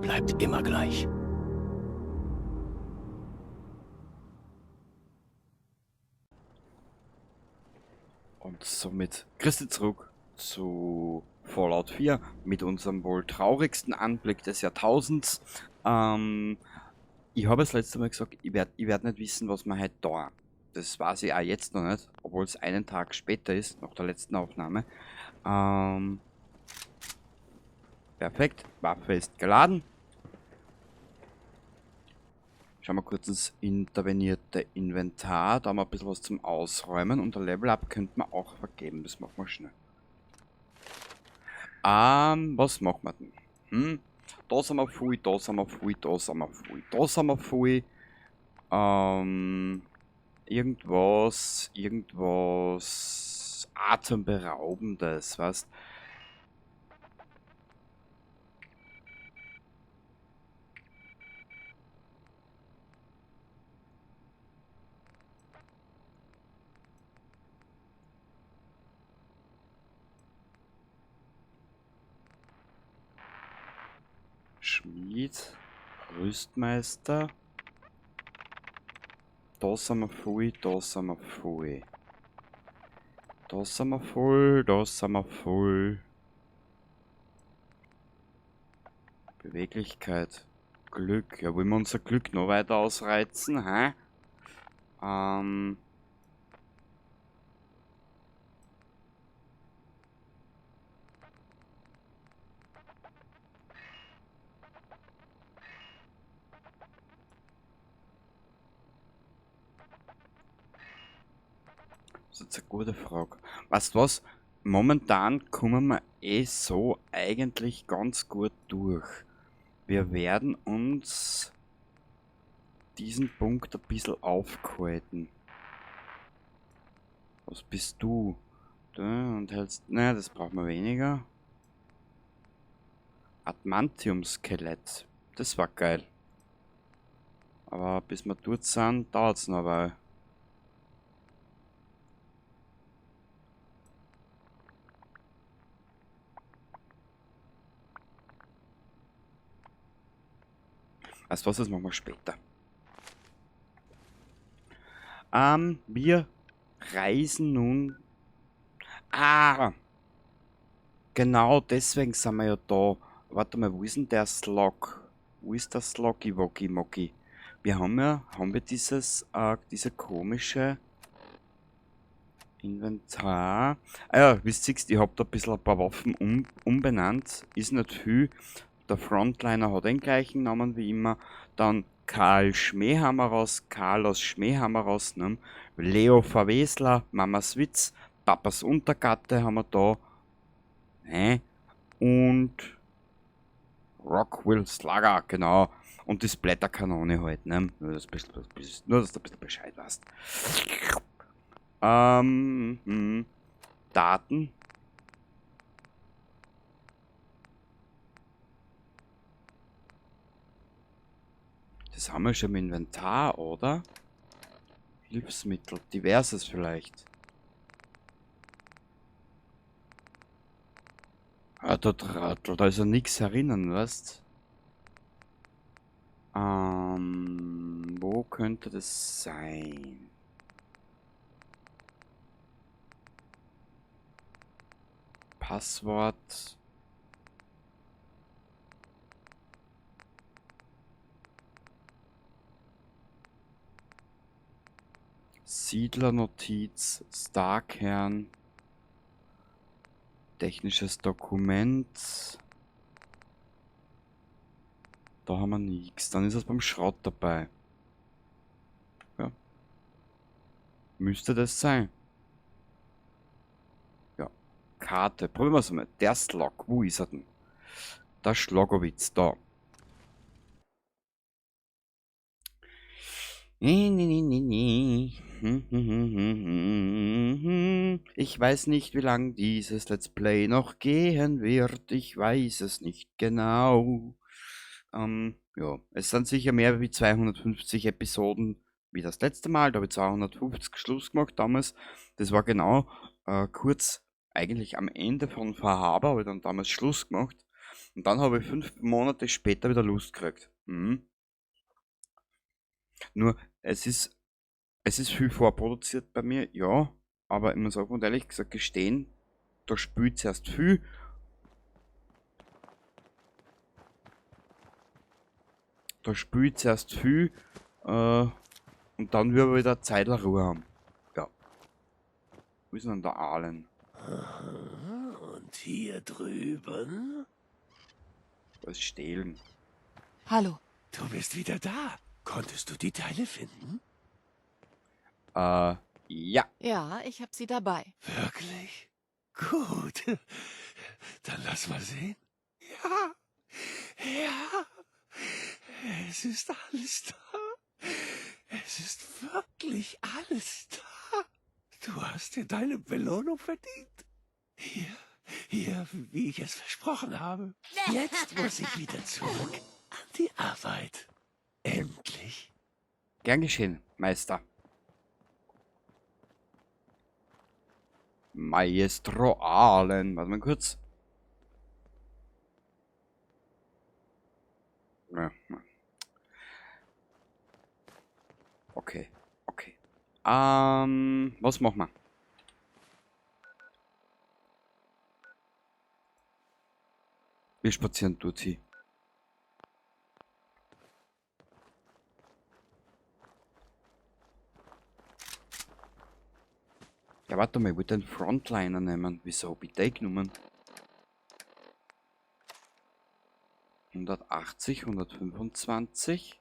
Bleibt immer gleich. Und somit Christi zurück zu Fallout 4 mit unserem wohl traurigsten Anblick des Jahrtausends. Ich habe das letzte Mal gesagt, ich werd nicht wissen, was wir heute da. Das weiß ich auch jetzt noch nicht, obwohl es einen Tag später ist, nach der letzten Aufnahme. Perfekt, Waffe ist geladen. Schauen wir kurz ins intervenierte Inventar. Da haben wir ein bisschen was zum Ausräumen. Und ein Level-Up könnte man auch vergeben. Das machen wir schnell. Was machen wir denn? Da sind wir voll, da sind wir voll, da sind wir voll, da sind wir voll. Irgendwas Atemberaubendes, weißt? Schmied, Rüstmeister. Da sind wir voll, da sind wir voll. Da sind wir voll, da sind wir voll. Beweglichkeit, Glück. Ja, wollen wir unser Glück noch weiter ausreizen, hä? Das ist jetzt eine gute Frage. Weißt du was? Momentan kommen wir eh so eigentlich ganz gut durch. Wir werden uns diesen Punkt ein bisschen aufhalten. Was bist du? Da und hältst. Naja, das brauchen wir weniger. Adamantium-Skelett. Das war geil. Aber bis wir dort sind, dauert's noch eine Weile. Weißt du was, das machen wir später. Wir reisen nun... Ah! Genau, deswegen sind wir ja da. Warte mal, wo ist denn der Slog? Wo ist der Sloggy Woggy Moggy? Wir haben ja, haben wir dieses, diese komische Inventar. Ah ja, wie du siehst, ich hab da ein bisschen ein paar Waffen umbenannt. Ist nicht viel. Der Frontliner hat den gleichen Namen wie immer. Dann Karl Schmähhammer raus, Carlos Schmähhammer raus, ne? Leo Verwesler, Mamas Witz, Papas Untergatte haben wir da. Ne? Und Rockwell Slugger, genau. Und die Splatterkanone halt, ne? Nur, dass du ein bisschen Bescheid weißt. Daten. Das haben wir schon im Inventar, oder? Hilfsmittel, diverses vielleicht. Ah, da Trottel, da ist ja nix herinnen, weißt? Wo könnte das sein? Passwort. Siedlernotiz, Starkern, technisches Dokument. Da haben wir nix. Dann ist es beim Schrott dabei. Ja. Müsste das sein. Ja. Karte. Probieren wir es mal. Der Slog. Wo ist er denn? Der Schlogowitz. Da. Nee, nee, nee, nee, nee. Ich weiß nicht, wie lang dieses Let's Play noch gehen wird. Ich weiß es nicht genau. Ja, es sind sicher mehr wie 250 Episoden wie das letzte Mal. Da habe ich 250 Schluss gemacht damals. Das war genau kurz eigentlich am Ende von Far Harbor, habe ich dann damals Schluss gemacht. Und dann habe ich 5 Monate später wieder Lust gekriegt. Mhm. Nur, es ist viel vorproduziert bei mir, ja, aber ich muss auch und ehrlich gesagt gestehen, da spült zuerst viel. Da spült zuerst viel, und dann wir wieder Zeit Ruhe haben. Ja. Wo ist denn der Alan? Und hier drüben? Was stehlen? Hallo. Du bist wieder da. Konntest du die Teile finden? Ja. Ja, ich hab sie dabei. Wirklich? Gut. Dann lass mal sehen. Ja. Ja. Es ist alles da. Es ist wirklich alles da. Du hast dir deine Belohnung verdient. Hier, hier, wie ich es versprochen habe. Jetzt muss ich wieder zurück an die Arbeit. Endlich. Gern geschehen, Meister. Maestro Alan. Warte mal kurz. Ja. Okay, okay. Was machen wir? Wir spazieren durch sie. Ja, warte mal, ich wollte den Frontliner nehmen. Wieso hab ich den genommen? 180, 125,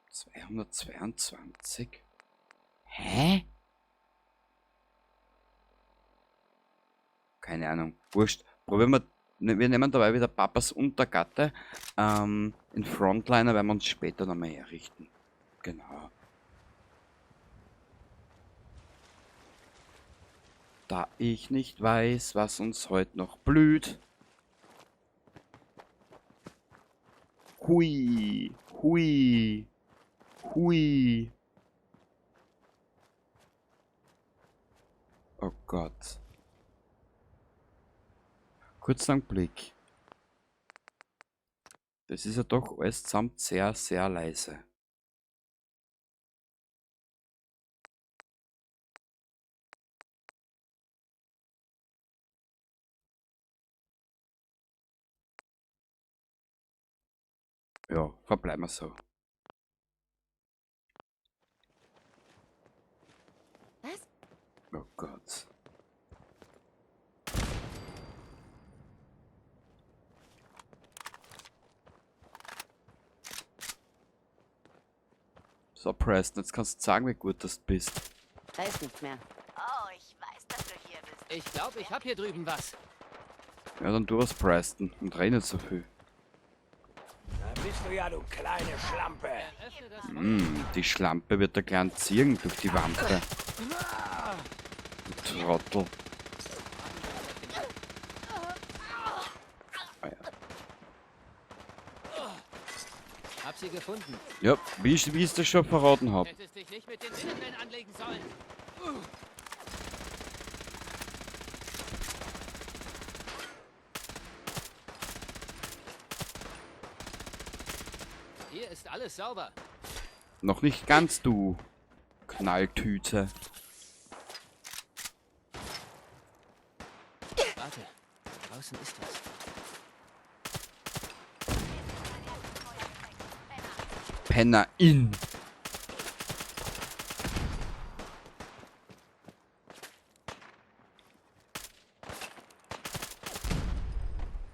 222. Hä? Keine Ahnung. Wurscht. Probieren wir. Ne, wir nehmen dabei wieder Papas Untergatte. In Frontliner werden wir uns später nochmal herrichten. Genau. Da ich nicht weiß, was uns heute noch blüht. Hui, hui, hui. Oh Gott. Kurzer Blick. Das ist ja doch alles zusammen sehr, sehr leise. Ja, verbleiben wir so. Was? Oh Gott. So, Preston, jetzt kannst du sagen, wie gut das bist. Da ist nichts mehr. Oh, ich weiß, dass du hier bist. Ich glaube, ich hab hier drüben was. Ja, dann tu was, Preston, und red nicht so viel. Da bist du ja, du kleine Schlampe. Die Schlampe wird der kleinen ziehen durch die Wampe. Du Trottel. Ah, ja. Hab sie gefunden. Ja, wie ich das schon verraten hab. Hättest dich nicht mit den Minutemen anlegen sollen. Hier ist alles sauber. Noch nicht ganz, du Knalltüte. Warte, draußen ist was. Penner in.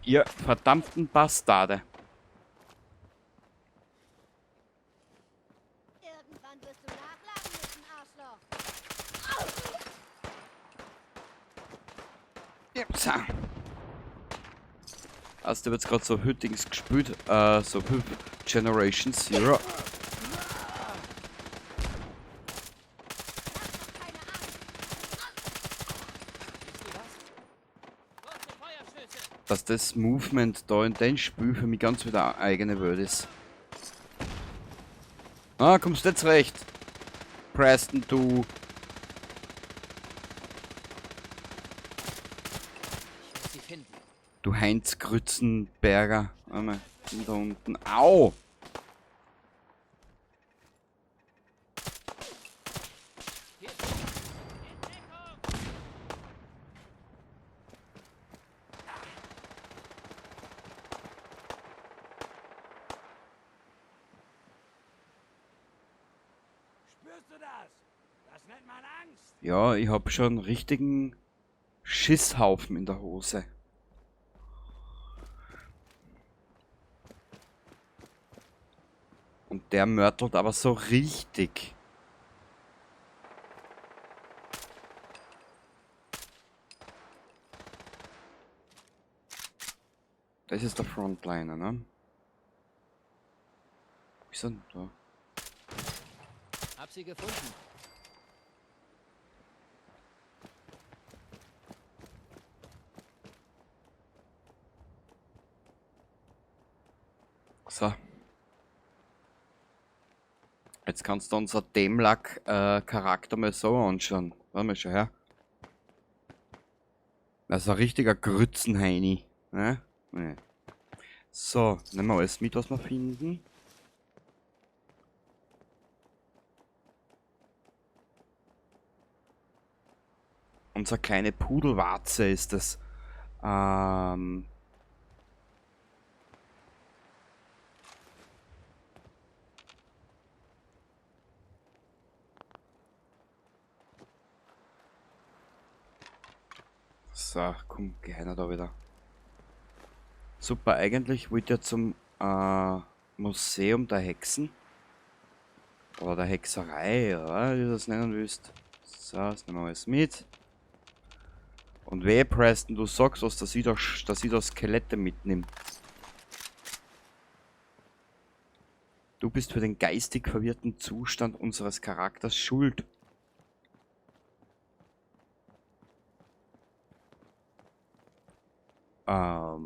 Ihr verdammten Bastarde. Irgendwann wirst du nachladen müssen, Arschloch. Jepsa. Also, der wird grad so Hüttings gespielt, so 5 Generation Zero. Dass das Movement da in dem Spiel für mich ganz wieder eine eigene Welt ist. Ah, kommst du jetzt recht? Preston, du. Ich muss sie finden. Du Heinz Grützenberger. Einmal da unten. Au! Spürst du das? Das nennt man Angst. Ja, ich hab schon einen richtigen Schisshaufen in der Hose. Und der mörtelt aber so richtig. Das ist der Frontliner, ne? Wo ist er denn da? Hab sie gefunden. So. Jetzt kannst du unser Dämlack-Charakter mal so anschauen. Warte mal, schau her. Das ist ein richtiger Grützenheini. Ne? Nee. So, nehmen wir alles mit, was wir finden. Unsere kleine Pudelwarze ist das. So, komm, geh einer da wieder. Super, eigentlich wollte ich ja zum Museum der Hexen. Oder der Hexerei, oder wie du das nennen willst. So, das nehmen wir alles mit. Und wehe, Preston, du sagst was, dass ich da Skelette mitnehme. Du bist für den geistig verwirrten Zustand unseres Charakters schuld. Ja.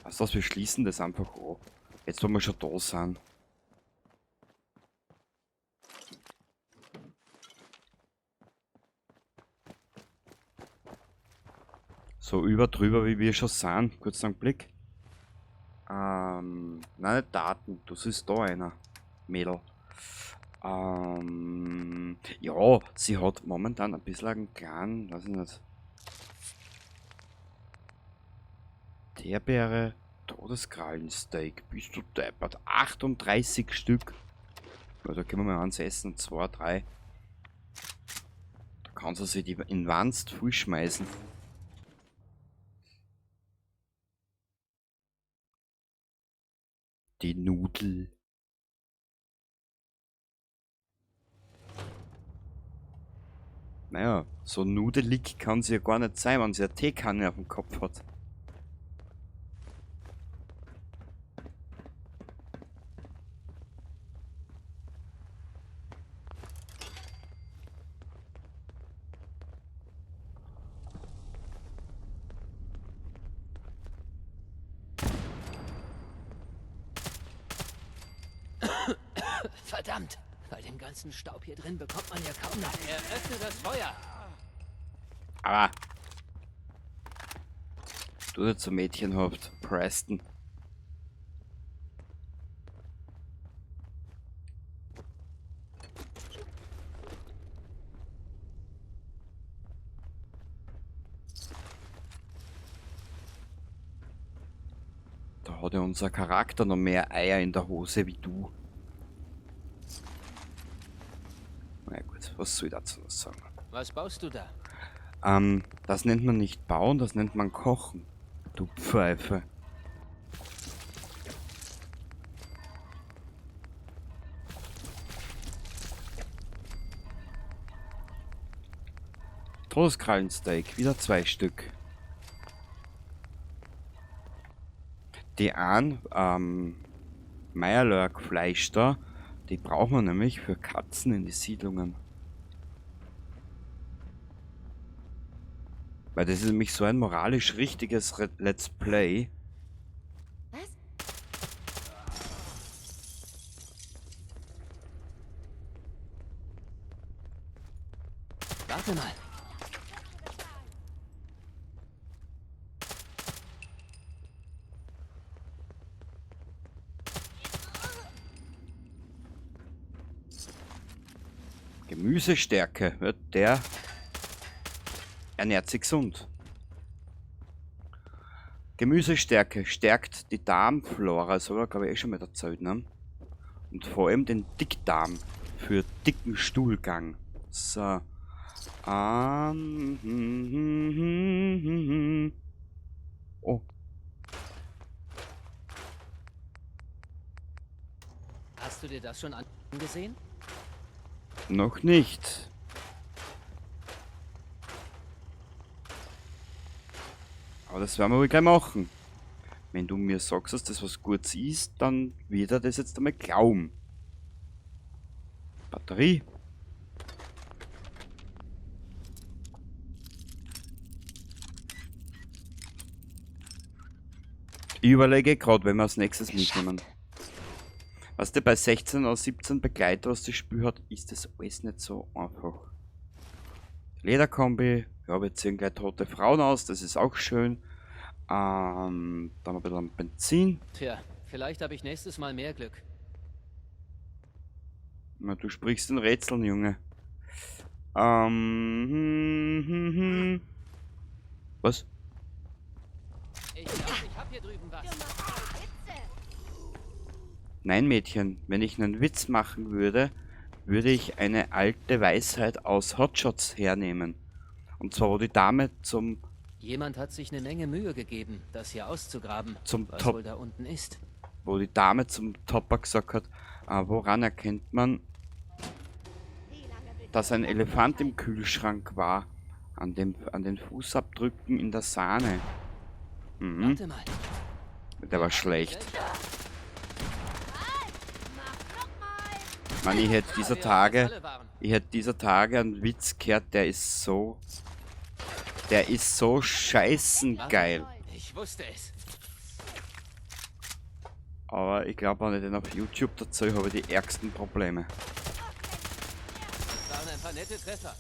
Weißt du was, wir schließen das einfach an. Jetzt, wo wir schon da sind. So über drüber, wie wir schon sind. Kurz einen Blick. Nein, nicht Daten. Das ist da einer. Mädel. Ja, sie hat momentan ein bisschen einen kleinen, weiß ich nicht. Teerbeere, Todeskrallensteak. Bist du deppert? 38 Stück. Ja, da können wir mal eins essen. 2, 3. Da kann sie sich die in Wanst voll schmeißen. Die Nudel. Naja, so nudelig kann sie ja gar nicht sein, wenn sie eine Teekanne auf dem Kopf hat. Verdammt! Bei dem ganzen Staub hier drin bekommt man ja kaum noch. Eröffne das Feuer! Aber du nicht so mädchenhaft, Preston. Da hat ja unser Charakter noch mehr Eier in der Hose wie du. Na gut, was soll ich dazu noch sagen? Was baust du da? Das nennt man nicht bauen, das nennt man kochen. Du Pfeife. Todeskrallensteak, wieder 2 Stück. Die einen Meierlurk-Fleisch da, die brauchen wir nämlich für Katzen in die Siedlungen. Weil das ist nämlich so ein moralisch richtiges Let's Play. Was? Warte mal. Gemüsestärke. Ja, der ernährt sich gesund. Gemüsestärke stärkt die Darmflora. Das habe ich, glaube ich, eh schon mal erzählt, ne? Und vor allem den Dickdarm für dicken Stuhlgang. So. Oh. Hast du dir das schon angesehen? Noch nicht. Aber das werden wir wohl gleich machen. Wenn du mir sagst, dass das was Gutes ist, dann wird er das jetzt einmal glauben. Batterie. Ich überlege gerade, wenn wir als nächstes mitnehmen. Weißt du, bei 16 oder 17 Begleiter, was das Spiel hat, ist das alles nicht so einfach. Lederkombi, ja, wir ziehen gleich tote Frauen aus, das ist auch schön. Da haben wir ein bisschen Benzin. Tja, vielleicht habe ich nächstes Mal mehr Glück. Na, du sprichst in Rätseln, Junge. Was? Ich glaub, ich hab hier drüben was. Du machst wohl Witze. Nein, Mädchen, wenn ich einen Witz machen würde, würde ich eine alte Weisheit aus Hotshots hernehmen. Und zwar, wo die Dame zum... Jemand hat sich eine Menge Mühe gegeben, das hier auszugraben, Zum was Top. wohl da unten ist. Wo die Dame zum Topper gesagt hat, woran erkennt man, dass ein Elefant im Kühlschrank war? An den Fußabdrücken in der Sahne. Warte mal. Der war schlecht. Mann, ich hätte dieser Tage, ich hätte dieser Tage einen Witz gehört, der ist so, der ist so scheißengeil. Ich wusste es. Aber ich glaub, wenn ich den auf YouTube dazu habe, ich die ärgsten Probleme. Das waren ein paar nette Treffer.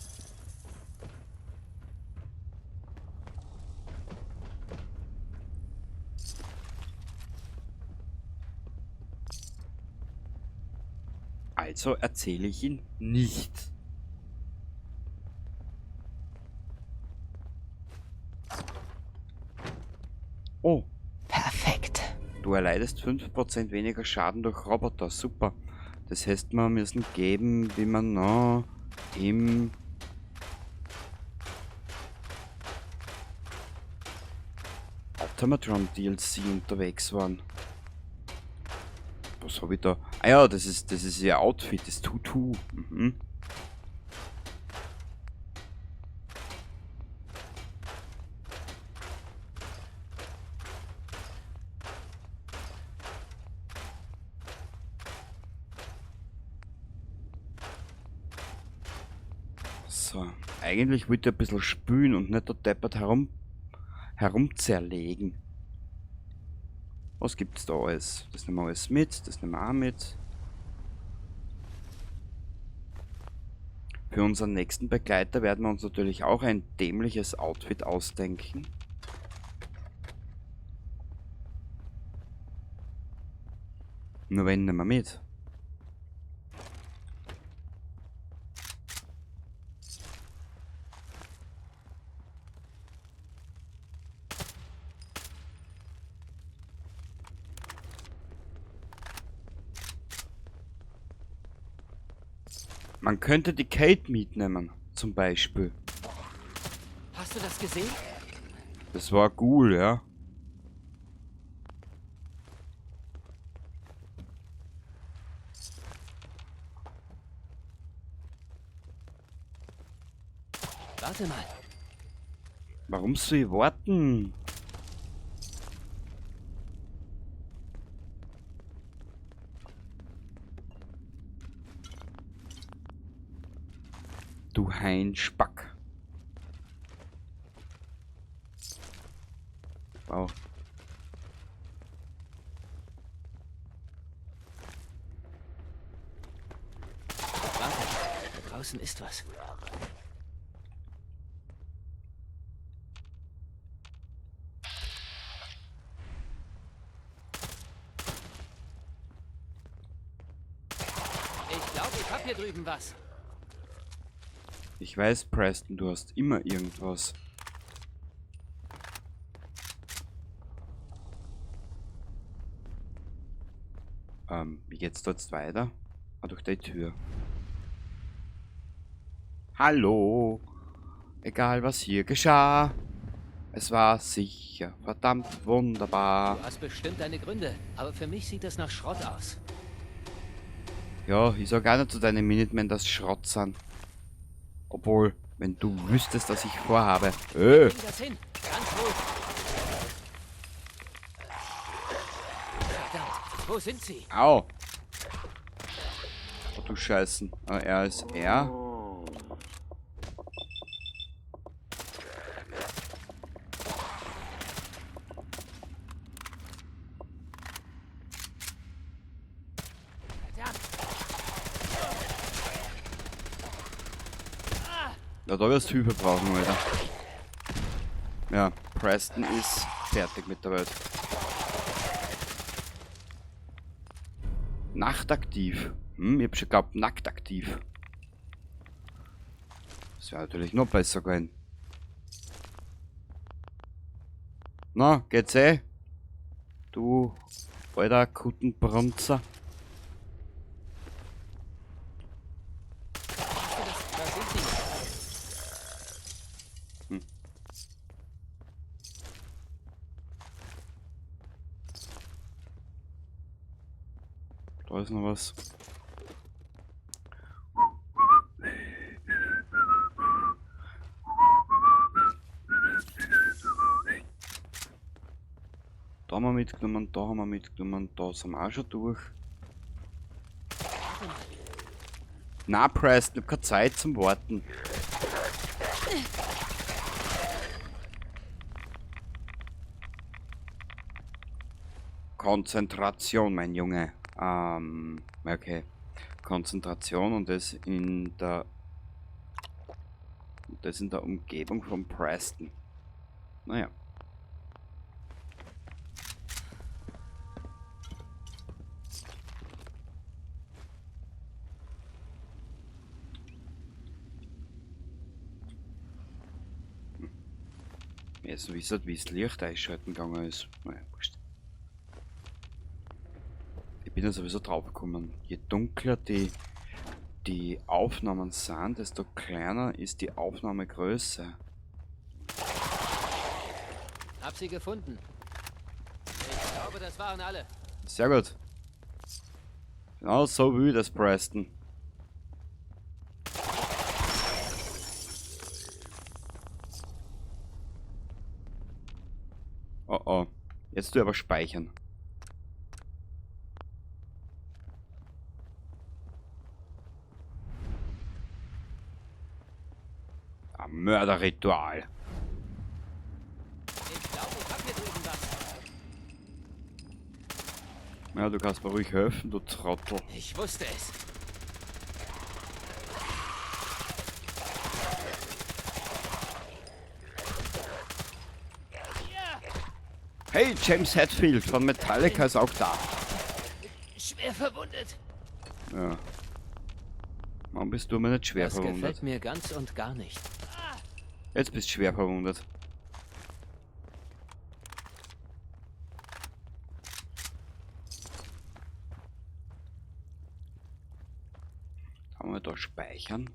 Also erzähle ich ihn nicht. Oh. Perfekt. Du erleidest 5% weniger Schaden durch Roboter. Super. Das heißt, wir müssen geben, wie man noch im Automatron DLC unterwegs waren. Was hab ich da? Ah ja, das ist ihr Outfit, das Tutu. So, eigentlich wollte ich ein bisschen spülen und nicht da deppert herumzerlegen. Was gibt's da alles? Das nehmen wir alles mit, das nehmen wir auch mit. Für unseren nächsten Begleiter werden wir uns natürlich auch ein dämliches Outfit ausdenken. Nur wenn, nehmen wir mit. Man könnte die Kate mitnehmen, zum Beispiel. Hast du das gesehen? Das war cool, ja. Warte mal. Warum soll ich warten? Du Heinspack. Wow. Warte, da draußen ist was. Ich hab hier drüben was. Ich weiß, Preston, du hast immer irgendwas. Wie geht's da jetzt weiter? Ah, durch die Tür. Hallo! Egal, was hier geschah. Es war sicher verdammt wunderbar. Du hast bestimmt deine Gründe, aber für mich sieht das nach Schrott aus. Ja, ich sag auch nicht zu deinen Minutemen, dass Schrott sind. Obwohl, wenn du wüsstest, was ich vorhabe. Bring das hin. Ganz ruhig. Verdammt, wo sind sie? Au! Oh, du Scheißen. Ah, er ist er. Ja, da wirst du Hilfe brauchen, Alter. Ja, Preston ist fertig mit der Welt. Nachtaktiv. Ich hab schon geglaubt, nackt aktiv. Das wäre natürlich noch besser gewesen. Na, geht's eh? Du alter Kuttenbrunzer. Da ist noch was. Da haben wir mitgenommen, da haben wir mitgenommen, da sind wir auch schon durch. Na, Preston, ich hab keine Zeit zum Warten. Konzentration, mein Junge. Okay. Konzentration und das in der Umgebung von Preston. Naja. Jetzt wisst ihr, wie das Licht einschalten gegangen ist. Naja, wurscht. Ich bin ja sowieso drauf gekommen. Je dunkler die Aufnahmen sind, desto kleiner ist die Aufnahmegröße. Hab sie gefunden. Ich glaube, das waren alle. Sehr gut. Genau so will das Preston. Oh oh. Jetzt du aber speichern. Ein Mörderritual. Ich glaube, ich hab hier drüben was. Ja, du kannst mir ruhig helfen, du Trottel. Ich wusste es. Hey, James Hetfield von Metallica ist auch da. Schwer verwundet. Ja. Warum bist du mir nicht schwer Das verwundet? gefällt mir ganz und gar nicht. Jetzt bist du schwer verwundet. Kann man da speichern?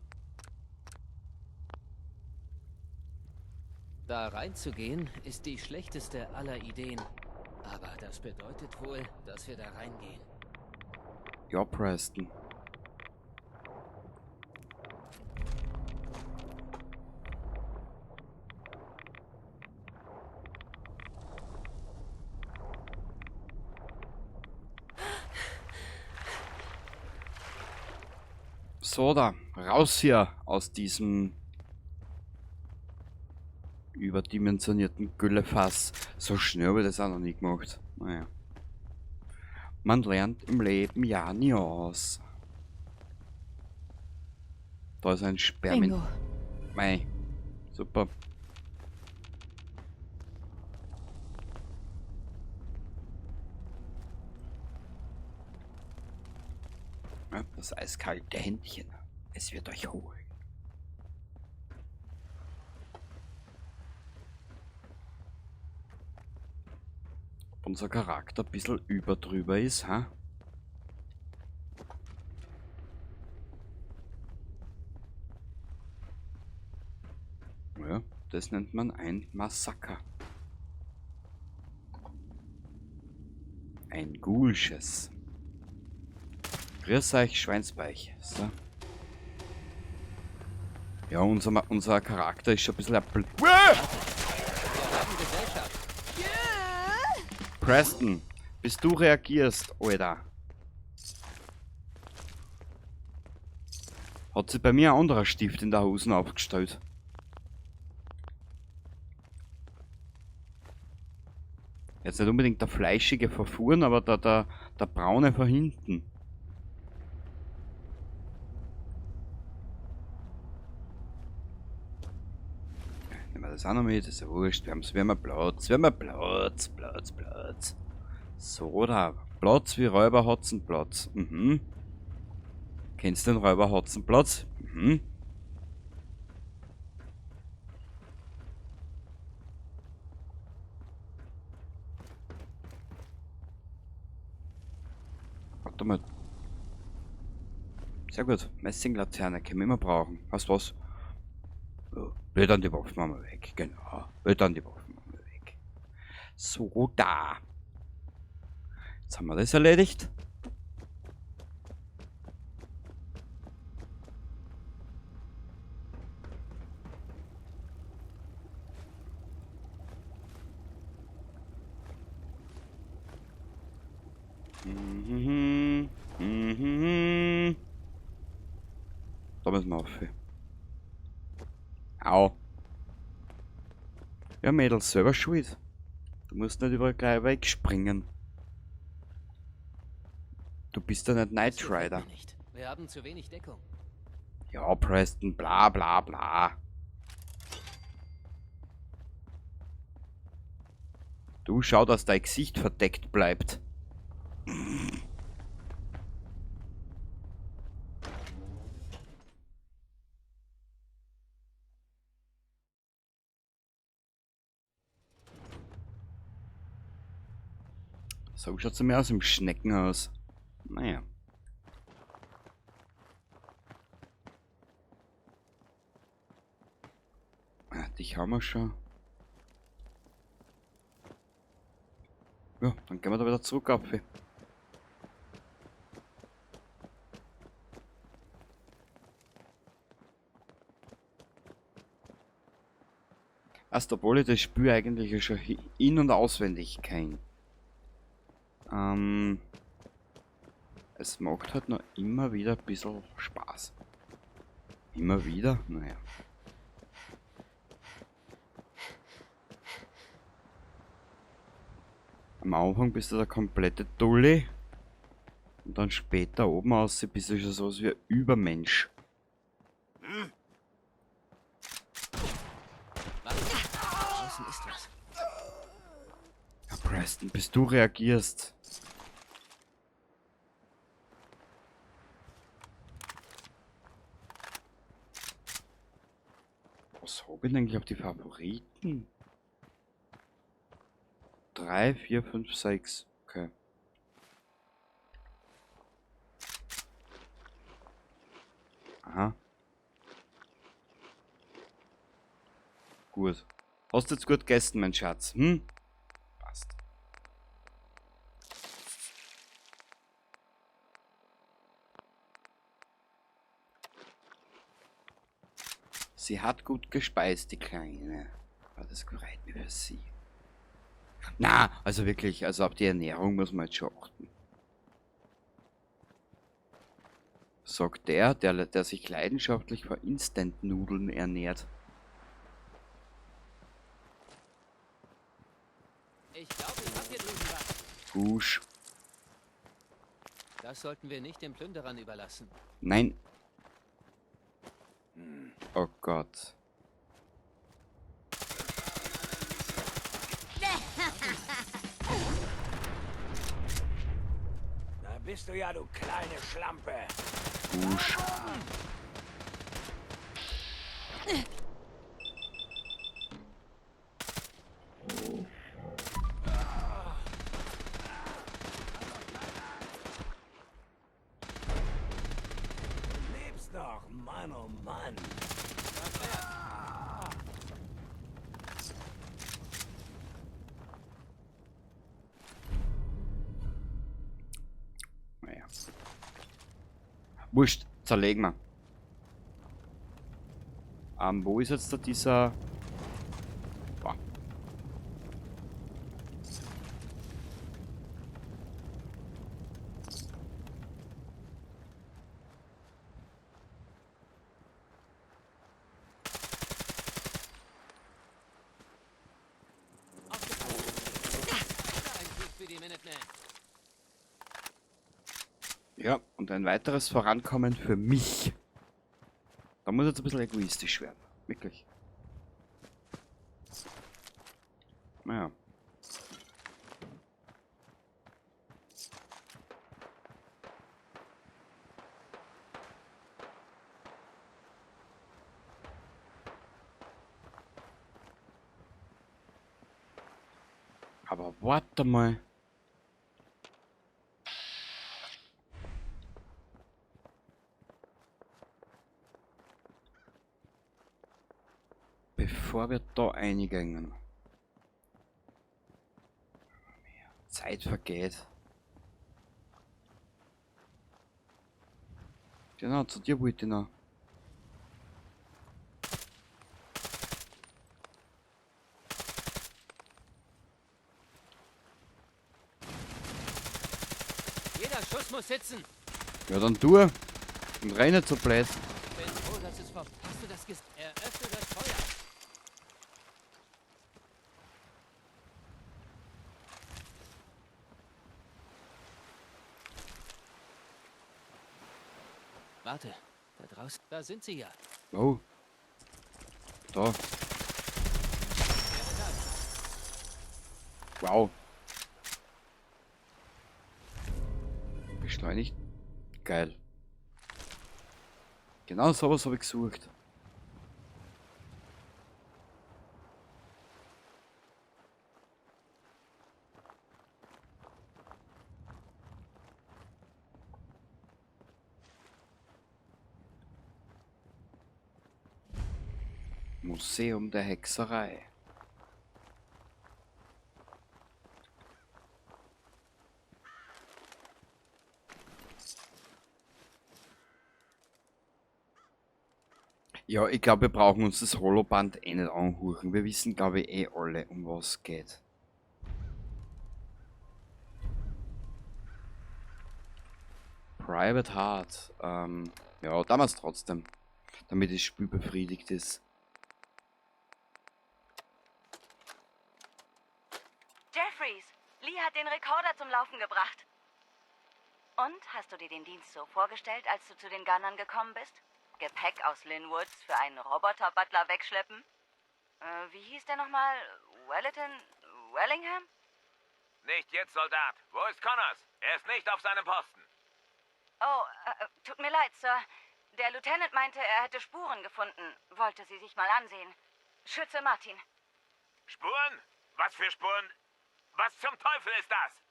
Da reinzugehen, ist die schlechteste aller Ideen. Aber das bedeutet wohl, dass wir da reingehen. Ja, Preston. So, da. Raus hier aus diesem überdimensionierten Güllefass. So schnell habe ich das auch noch nie gemacht. Naja. Man lernt im Leben ja nie aus. Da ist ein Spermin. Bingo. Mei. Super. Ja, das eiskalte Händchen. Es wird euch holen. Ob unser Charakter ein bisschen überdrüber ist, ha? Ja, das nennt man ein Massaker. Ein Gulsches. Grüß euch, Schweinsbeich. So. Ja, unser Charakter ist schon ein bisschen Preston, bis du reagierst, Alter. Hat sich bei mir ein anderer Stift in der Hosen aufgestellt. Jetzt nicht unbedingt der fleischige verfuhren, aber der braune von hinten. Nehmen wir das auch noch mit, ist ja wurscht. Wir haben Platz, wir haben Platz, Platz, Platz. So, da. Platz wie Räuber-Hotzenplatz. Mhm. Kennst du den Räuber-Hotzenplatz? Mhm. Warte mal. Sehr gut. Messinglaterne können wir immer brauchen. Weißt du was? Ja, wir dann die Waffen mal weg. Genau. Wir dann die Waffen mal weg. So, da. Jetzt haben wir das erledigt. Da müssen wir auf. Au. Ja, Mädels, selber schuld. Du musst nicht überall gleich wegspringen. Du bist ja nicht Knight Rider. Nicht. Wir haben zu wenig Deckung. Ja, Preston, bla bla bla. Du schau, dass dein Gesicht verdeckt bleibt. So schaut's mir aus im Schneckenhaus. Naja. Ah, dich haben wir schon. Ja, dann gehen wir da wieder zurück auf. Erst obwohl ich das Spiel eigentlich schon in- und auswendig kenne. Es macht halt noch immer wieder ein bisschen Spaß. Immer wieder? Naja. Am Anfang bist du der komplette Dulli. Und dann später oben aus bist du schon sowas wie ein Übermensch. Draußen ist was. Ja, Preston, bis du reagierst. Was hab ich denn eigentlich auf die Favoriten? 3, 4, 5, 6. Okay. Aha. Gut. Hast du jetzt gut gegessen, mein Schatz? Hm? Passt. Sie hat gut gespeist, die Kleine. Aber das freut mich für sie. Na, also wirklich, also auf die Ernährung muss man jetzt schon achten. Sagt der sich leidenschaftlich vor Instant-Nudeln ernährt. Ich glaube, ich hab hier drüben was. Gusch. Das sollten wir nicht den Plünderern überlassen. Nein. Oh Gott. Na bist du ja, du kleine Schlampe. Busch. Du lebst noch, Mann, oh Mann. Naja. Wurscht, zerlegen wir. Wo ist jetzt da dieser... Boah. Ein Sieg für die Minutemen. Ja, und ein weiteres Vorankommen für mich. Da muss ich jetzt ein bisschen egoistisch werden. Wirklich. Naja. Aber warte mal. Bevor wir da eingehen. Zeit vergeht. Genau, zu dir wollte ich noch. Jeder Schuss muss sitzen. Ja, dann tu. Und renn nicht so blöd. Bin froh, dass es vor. Hast du das Eröffne das Feuer. Warte, da draußen, da sind sie ja. Oh. Da. Wow. Beschleunigt. Geil. Genau sowas habe ich gesucht. Museum der Hexerei. Ja, ich glaube, wir brauchen uns das Holoband eh nicht anhuchen. Wir wissen, glaube ich, eh alle, um was es geht. Private Heart. Ja, damals trotzdem. Damit das Spiel befriedigt ist. Jeffries, Lee hat den Rekorder zum Laufen gebracht. Und, hast du dir den Dienst so vorgestellt, als du zu den Gunnern gekommen bist? Gepäck aus Linwoods für einen Roboter-Butler wegschleppen? Wie hieß der nochmal? Wellington? Wellingham? Nicht jetzt, Soldat. Wo ist Connors? Er ist nicht auf seinem Posten. Oh, tut mir leid, Sir. Der Lieutenant meinte, er hätte Spuren gefunden. Wollte sie sich mal ansehen. Schütze Martin. Spuren? Was für Spuren? Was zum Teufel ist das?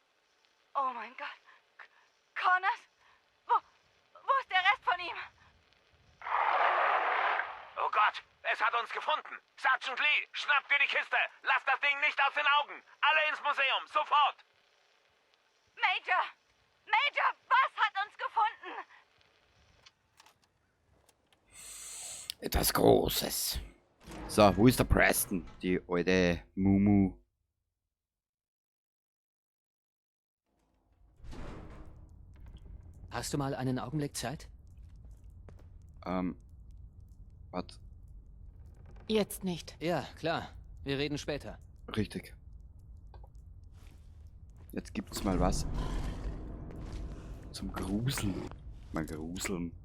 Oh mein Gott. Connors? Wo ist der Rest von ihm? Oh Gott, es hat uns gefunden. Sergeant Lee, schnapp dir die Kiste. Lass das Ding nicht aus den Augen. Alle ins Museum, sofort. Major! Major, was hat uns gefunden? Etwas Großes. So, wo ist der Preston? Die alte Mumu. Hast du mal einen Augenblick Zeit? Warte. Jetzt nicht. Ja, klar. Wir reden später. Richtig. Jetzt gibt's mal was. Zum Gruseln. Mal gruseln.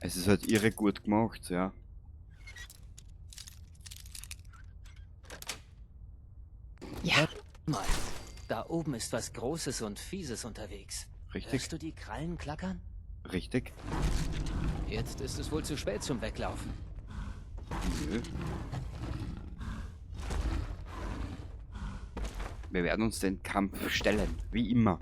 Es ist halt irre gut gemacht, ja. Ja. Mal. Da oben ist was Großes und Fieses unterwegs. Richtig. Hörst du die Krallen klackern? Richtig. Jetzt ist es wohl zu spät zum Weglaufen. Nö. Wir werden uns den Kampf stellen, wie immer.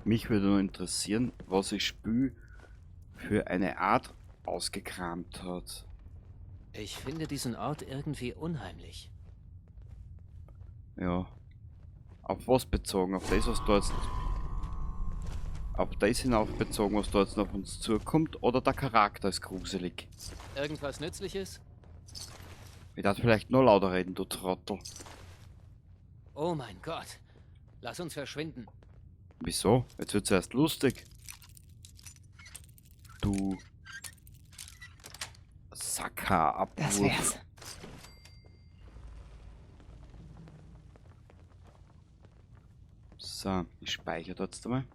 Mich würde nur interessieren, was das Spiel für eine Art ausgekramt hat. Ich finde diesen Ort irgendwie unheimlich. Ja. Auf was bezogen? Auf das, was da jetzt... Auf das hinauf bezogen, was da jetzt noch auf uns zukommt? Oder der Charakter ist gruselig? Irgendwas Nützliches? Ich darf vielleicht nur lauter reden, du Trottel. Oh mein Gott. Lass uns verschwinden. Wieso? Jetzt wird's erst lustig. Du Sackhaarabwurf. Das wär's. So, ich speichere jetzt einmal.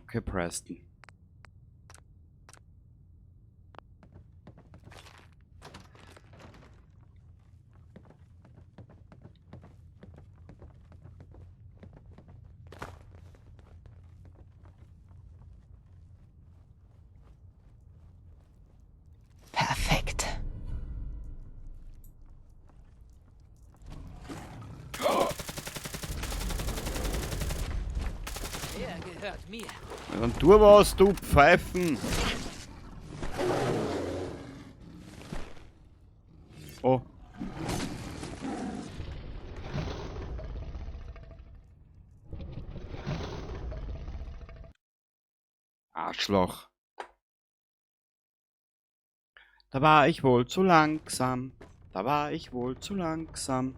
Okay, Preston. Perfekt. Er gehört mir. Ja, dann tu was, du Pfeifen! Oh. Arschloch. Da war ich wohl zu langsam. Da war ich wohl zu langsam.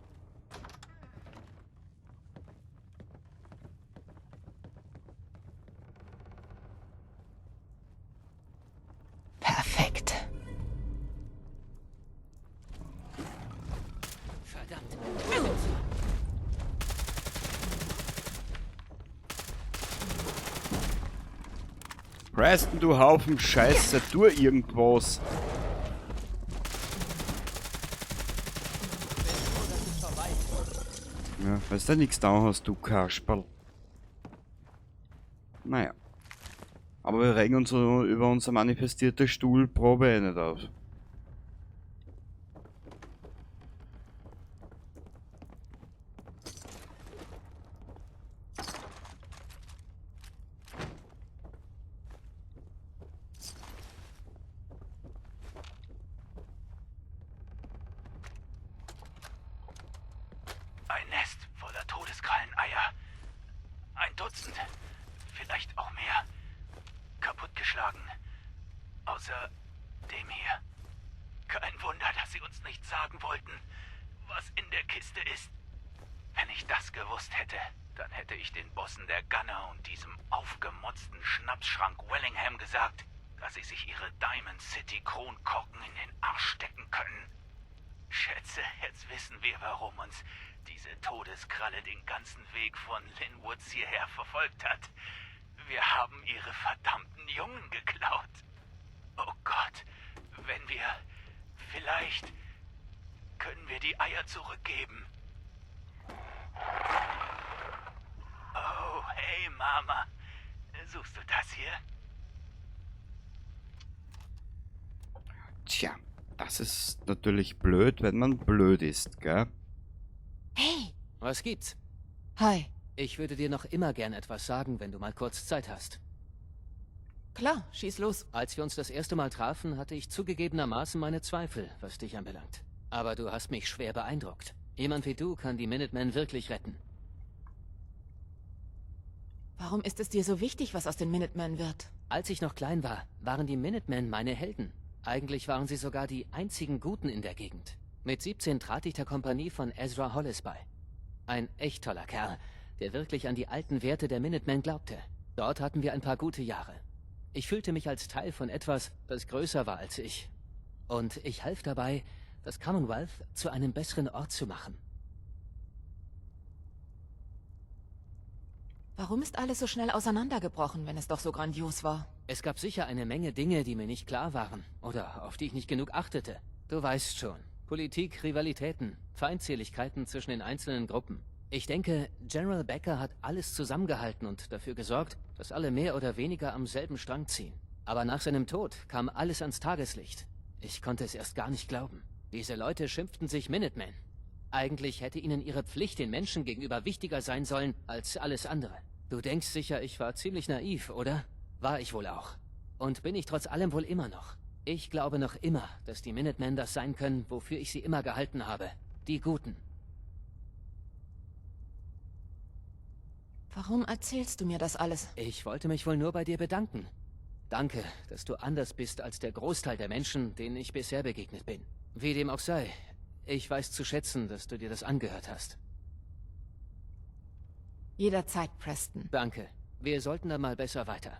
Perfekt. Verdammt. Preston, du Haufen Scheiße, tu irgendwas. Ja, weil du nichts da hast, du Kasperl. Naja. Aber wir regen uns über unsere manifestierte Stuhlprobe eh nicht auf. Ein Nest voller Todeskralleneier. Ein Dutzend, vielleicht auch mehr. Kaputtgeschlagen. Außer dem hier. Kein Wunder, dass sie uns nicht sagen wollten, was in der Kiste ist. Wenn ich das gewusst hätte, dann hätte ich den Bossen der Gunner und diesem aufgemotzten Schnapsschrank Wellingham gesagt, dass sie sich ihre Diamond City Kronkorken in den Arsch stecken können. Schätze, jetzt wissen wir, warum uns diese Todeskralle den ganzen Weg von Linwoods hierher verfolgt hat. Wir haben ihre verdammten Jungen geklaut. Oh Gott, wenn wir... Vielleicht können wir die Eier zurückgeben. Oh, hey Mama. Suchst du das hier? Tja, das ist natürlich blöd, wenn man blöd ist, gell? Hey. Was gibt's? Hi. Ich würde dir noch immer gern etwas sagen, wenn du mal kurz Zeit hast. Klar, schieß los. Als wir uns das erste Mal trafen, hatte ich zugegebenermaßen meine Zweifel, was dich anbelangt. Aber du hast mich schwer beeindruckt. Jemand wie du kann die Minutemen wirklich retten. Warum ist es dir so wichtig, was aus den Minutemen wird? Als ich noch klein war, waren die Minutemen meine Helden. Eigentlich waren sie sogar die einzigen Guten in der Gegend. Mit 17 trat ich der Kompanie von Ezra Hollis bei. Ein echt toller Kerl, der wirklich an die alten Werte der Minutemen glaubte. Dort hatten wir ein paar gute Jahre. Ich fühlte mich als Teil von etwas, das größer war als ich. Und ich half dabei, das Commonwealth zu einem besseren Ort zu machen. Warum ist alles so schnell auseinandergebrochen, wenn es doch so grandios war? Es gab sicher eine Menge Dinge, die mir nicht klar waren oder auf die ich nicht genug achtete. Du weißt schon. Politik, Rivalitäten, Feindseligkeiten zwischen den einzelnen Gruppen. Ich denke, General Becker hat alles zusammengehalten und dafür gesorgt, dass alle mehr oder weniger am selben Strang ziehen. Aber nach seinem Tod kam alles ans Tageslicht. Ich konnte es erst gar nicht glauben. Diese Leute schimpften sich Minutemen. Eigentlich hätte ihnen ihre Pflicht den Menschen gegenüber wichtiger sein sollen als alles andere. Du denkst sicher, ich war ziemlich naiv, oder? War ich wohl auch. Und bin ich trotz allem wohl immer noch. Ich glaube noch immer, dass die Minutemen das sein können, wofür ich sie immer gehalten habe. Die Guten. Warum erzählst du mir das alles? Ich wollte mich wohl nur bei dir bedanken. Danke, dass du anders bist als der Großteil der Menschen, denen ich bisher begegnet bin. Wie dem auch sei, ich weiß zu schätzen, dass du dir das angehört hast. Jederzeit, Preston. Danke. Wir sollten da mal besser weiter.